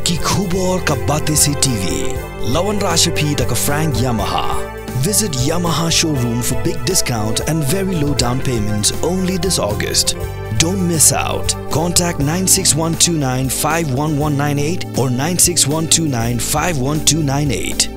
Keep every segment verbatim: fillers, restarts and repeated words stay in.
Ki khubor ka Batesi T V. La wanrah sha phi da ka Frank Yamaha. Visit Yamaha showroom for big discount and very low down payments only this August. Don't miss out. Contact nine six one two nine five one one nine eight or nine six one two nine five one two nine eight.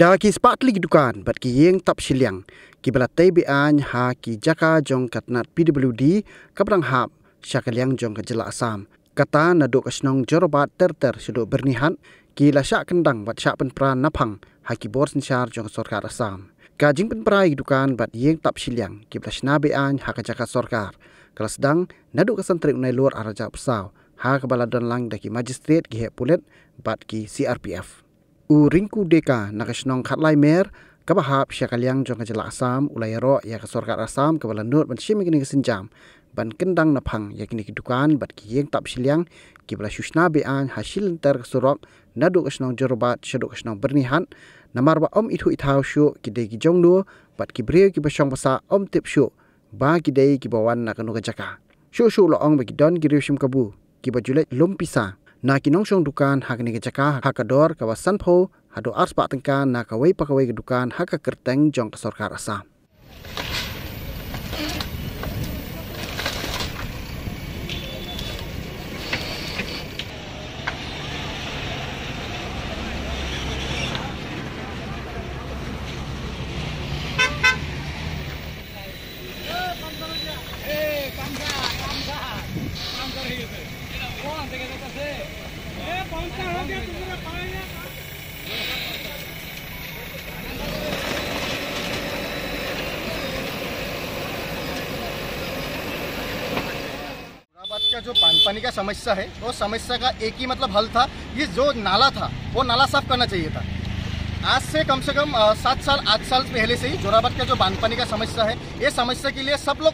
Da ki spah tylli ki dukan bad ki ïing tap shiliang kiba la tei be-aiñ ha ki jaka jong ka tnat P W D kaba dang hap sha ka liang jong ka jylla Assam. Kata naduh ka shnong Jorabat ter ter shaduh Byrnihat ki la shah kyndang bad shah pynpra naphang ha ki bor synshar jong ka sorkar Assam. Ka jingpynpra ïa ki dukan bad ïing tap shiliang kiba la shna be-aiñ ha ka jaka sorkar ka la sdang naduh ka san tarik u Nailur arhajar arphew saw ha kaba la don lang da ki magistrate, ki heh pulit bad ki C R P F. U Rinku Deka na ka shnong Khatlai Mer kaba hap sha ka liang jong ka jylla Assam u la ïaroh ïa ka sorkar Assam kaba la nud ban shim ïa kine ki sienjam ban kyndang naphang ïa kine ki dukan bad ki ïing tap shiliang kiba la shu shna be-aiñ ha shi lynter ka surok naduh ka shnong Jorabat shaduh ka shnong Byrnihat, namar ba ym ithuh ithaw shuh ki dei ki jong no bad ki briew kiba shong ba sah ym tip shuh ba ki dei kiba wan na kano ka jaka. Shuh shuh la ong ba ki don ki riew shim kabu kiba ju leit lum pisa na ki nongshong dukan ha kane ka jaka ha ka dor kaba sanphew haduh arspah tyngka na kawei pa kawei ka dukan ha ka kyrteng jong ka sorkar Assam. जोराबाद का जो बांधपानी का समस्या है, वो समस्या का एक ही मतलब हल था, ये जो नाला था, वो नाला साफ करना चाहिए था। आज से कम से कम, अ, सात साल, आठ साल पहले से ही जोराबाद का जो बांधपानी का समस्या है, ये समस्या के लिए सब लोग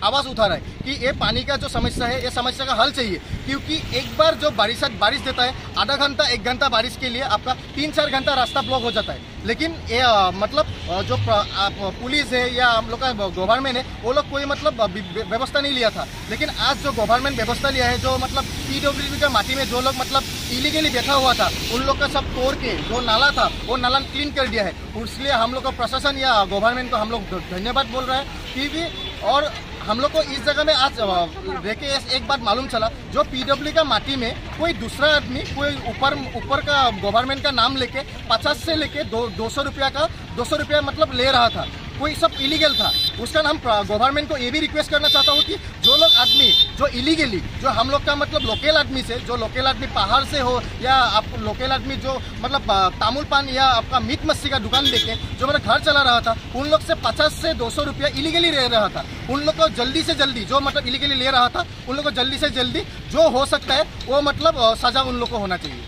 आवाज उठा रहे हैं कि ये पानी का जो समस्या है, ये समस्या का हल चाहिए, क्योंकि एक बार जो बारिश, बारिश देता है, आधा घंटा, एक घंटा बारिश के लिए आपका तीन चार घंटा रास्ता ब्लॉक हो जाता है। लेकिन ये, अ, मतलब, अ, जो प्र-, अ, पुलिस है या हम लोग का गवर्नमेंट है, वो लोग कोई मतलब, अ, बि-, बि-, व्यवस्था नहीं लिया था। लेकिन आज जो गवर्नमेंट व्यवस्था लिया है, जो मतलब पीडब्ल्यूडी का माटी में जो लोग मतलब इलीगली बैठा हुआ था, उन लोग का सब तोड़ के जो नाला था, वो नाला क्लीन कर दिया है। इसलिए हम लोग का प्रशासन या गवर्नमेंट को हम लोग ध-, धन्यवाद बोल रहे हैं। क्योंकि और हम लोग को इस जगह में आज, अ, रह के एक बात मालूम चला, जो पीडब्ल्यू का माटी में कोई दूसरा आदमी, कोई ऊपर, ऊपर का गवर्नमेंट का नाम लेके पचास से लेके दो, दो सौ रुपया का, दो सौ रुपया मतलब ले रहा था, कोई सब इलीगल था। उसका हम प्र-, गवर्नमेंट को ये भी रिक्वेस्ट करना चाहता हूँ कि जो लोग आदमी, जो इलीगली, जो हम लोग का मतलब लोकल आदमी से, जो लोकल आदमी पहाड़ से हो या आप लोकल आदमी जो मतलब, अ, तामुल पान या आपका मीट मच्छी का दुकान देके जो मेरा घर चला रहा था, उन लोग से पचास से दो सौ रुपया इलीगली ले रहा था। उन लोग को जल्दी से जल्दी, जो मतलब इलीगली ले रहा था, उन लोग को जल्दी से जल्दी जो हो सकता है वो मतलब, अ, सजा उन लोग को होना चाहिए।